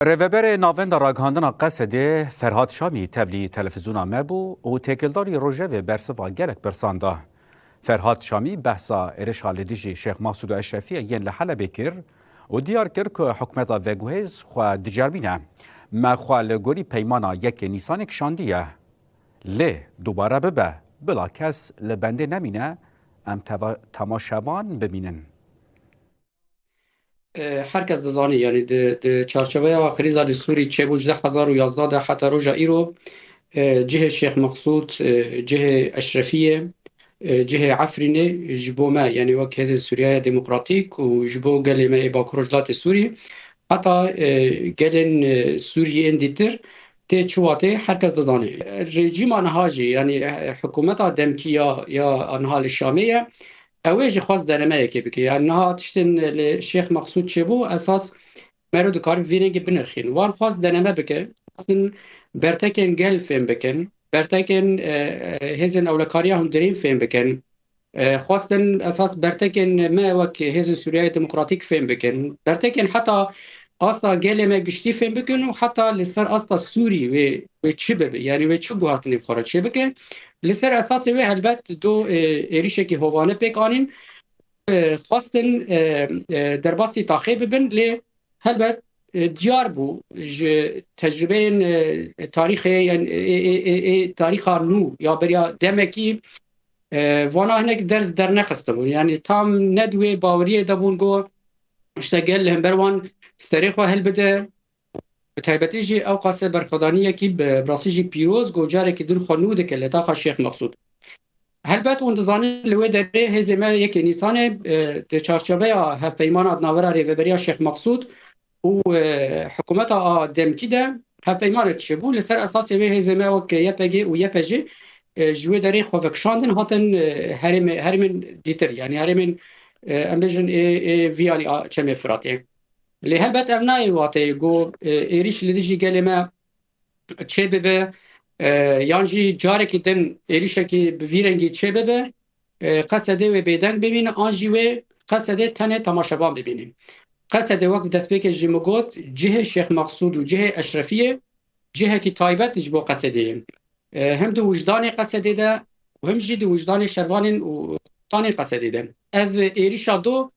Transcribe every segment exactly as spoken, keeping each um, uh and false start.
Rêveberê Navenda Ragihandina Qesedê Ferhat Şamî tevlî televîzyona me bû û têkildarî Rojevê bersiva gelek pirsan da. Ferhat Şamî behsa êrişa li dijî Şêx Masûd û Eşrefiyê yên li Helebê kir û diyar kir ku hikûmeta veguhêz xwe diceribîne. Me xwe li gorî peymana yekê Nîsanê kişandiye. Lê dubare bibe, bila kes li bendê nemîne, em teva-, temaşevan bimînin. E, her kes dizanî, yanî di, di çarçoveya krîza li Sûrî çêbû ji du hezar û yazdeh de heta roja îro, e, cihê Şêx Meqsûd, e, cihê Eşrefiyê, e, cihê Efrînê ji bo me, yanî wek Hêzên Sûriyeya Demokratîk û ji bo gelê me ê Bakur Rojhilatê Sûrî, heta, e, gelên, e, Sûriyê yên dîtir tê çi watê her kes dizanî. Rejîma niha jî, yanî, e, hikûmeta demkî ya, ya niha li Şamê ye, ew ê jî xwest denemeyekê bike. Yanî niha tiştên li Şêx Meqsûd çêbû, esas mero dikare vî rengî binirxîn. Wan xwest deneme bike, xwestin bertekên gel fêm bikin, bertekên, e, e, hêzên ewlekariya hundirîn fêm bikin. E, xwestin esas bertekên me wek Hêzên Sûriyeyê Demokratîk fêm bikin. Bertekên heta asta gelê me giştî fêm bikin û heta li ser asta Sûrî wê, wê çi bibe, yanî wê çi guhartinê bi xwe re çêbike. Li ser esasê wê helbet do, e, êrişekî hovane pêk anîn. E, xwestin, e, e, derbasî taxê bibin, lê helbet, e, diyar bû ji tecrubeyên, e, tarîxê, yan, ê, ê, ê, ê tarîxa nû ya beriya demekî, e, vana hinek ders dernexistibûn. Yanî tam ne di wê baweriyê de bûn ku işte gel li hember wan serê xwe hilbide. Bi taybetî jî ewqase berxwedaniyekî bi rastî jî pîroz ku carekî din xwe nû dike li taxa Şêx Meqsûd. Helbet hûn dizanin li wê derê hêzê me yekê Nîsanê, e, di çarçoveya hevpeymana di navbera Rêveberiya Şêx Meqsûd û, e, hikûmeta a demkî de hevpeymanek çêbû. Li ser esasê wê hêzê me wek Y P G û Y P J, e, ji wê derê xwe vekişandin hatin, e, herêmê-, herêmên dîtir, yanî herêmên, e, em bêjin ê, ê vî yanî a Çemê Firatê. Lê helbet ev nayê wateyê ku, e, êrîş li dijî gelê me çê bibe, e, yan jî carekî din êrîşekî bi vî rengî çê bibe, e, Qesedê wê bêdeng bimîne, an jî wê Qesedê tenê temaşevan bibîne. Qesedê wek destpêkê jî min got, cihê Şêx Meqsûd û cihê Eşrefiyê cihekî taybet ji bo Qesedê ye. E, him di wijdanê Qesedê de û him jî di wijdanê şervanên û tanên Qesedê de. Ev êrîşa do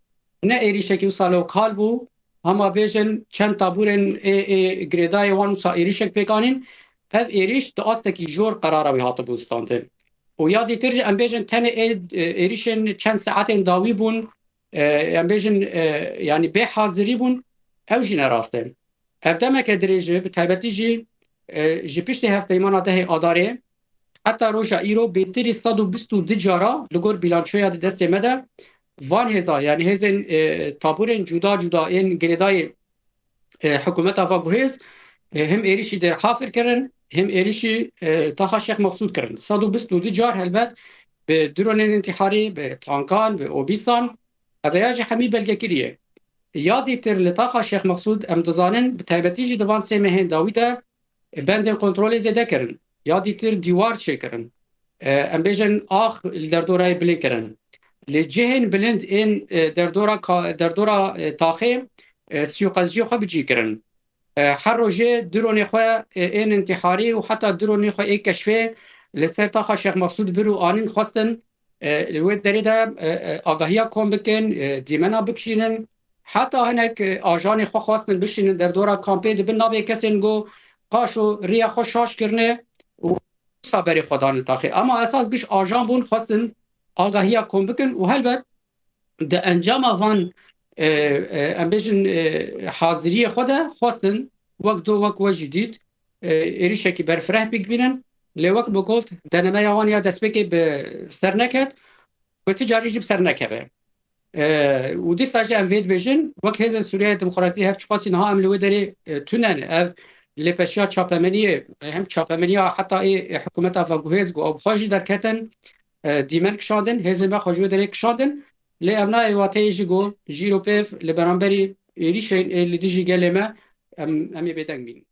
ne êrîşekî wisa lokal bû, hema bêjin çend taburên ê, ê girêdayê wan wisa êrîşek pêk anîn. Ev êrîş di astekî jor qerara wî hatibû standin. Û ya dîtir jî em bêjin tenê ê, ê, êrîşên çend saetên dawî bûn, e, em bêjin, e, yanî bê hazirî bûn, ew jî ne rast e. Ev demeke dirêj e, bi taybetî jî, e, ji piştê hevpeymana dehê Adarê heta roja îro bêtirî sed û bîst û du cara li gor bîlançoya di destê me de van hêza, yanî hêzên, e, taburên cuda cuda ên girêdayî, e, hikûmeta va guhêz, e, him êrîşî Dêrhafir kirin, him êrîşî, e, taxa Şêx Meqsûd kirin. Sed û bîst û du car helbet bi dronên întîharî, bi tankan, bi obîsan, ev ya jî hemî belgekirî ye. Ya dîtir li taxa Şêx Meqsûd em dizanin, bi taybetî jî di van sê mehên dawî de, e, bendên kontrolê zêde kirin. Ya dîtir dîwar çêkirin. E, em bêjin ax li derdorayê bilind kirin. Li cihên bilind ên, e, derdora ka-, derdora, e, taxê, e, sûqezciyê xwe bi cî kirin. E, her rojê dronê xwe, e, ên întîharî û heta dronê xwe ê keşfê li ser taxa Şêx Meqsûd bir û anîn xwestin, e, li wê derê de, e, e, agahiya kom bikin, e, dîmena bikişînin. Heta hinek, e, ajanê xwe xwestin bişînin derdora kampê, dibin navê kesên ku qaşo riya xwe şaş kirine û wisa berê xwe dane taxê. Ama esas giş ajan bûn, xwestin agahiya kom bikin û helbet di encama van, e, e, em bêjin, e, haziriyê xwe de xwestin wek do wek we jî dît, e, êrîşekî berfireh bigihînin. Lê wek min got, denemeya wan ya destpêkê bi ser neket, ku ti carî jî bi ser nekeve. E, û dîsa jî em vê dibêjin, wek Hêzên Sûriyeyê Demokratîk her çiqasî niha em li wê derê, e, tune ne. Ev lêpeşiya çapemeniyê, e, hem çapemeniya heta ê, e, hikûmeta veguhêz ku ew bi xwe jî derketin, e, dîmen kişandin, hêzên me xwe ji wê derê kişandin. Lê ev nayê wateyê jî ku ji îro pêv li beramberî êrîşên ê li dijî gelê me em, em ê bêdeng bînin.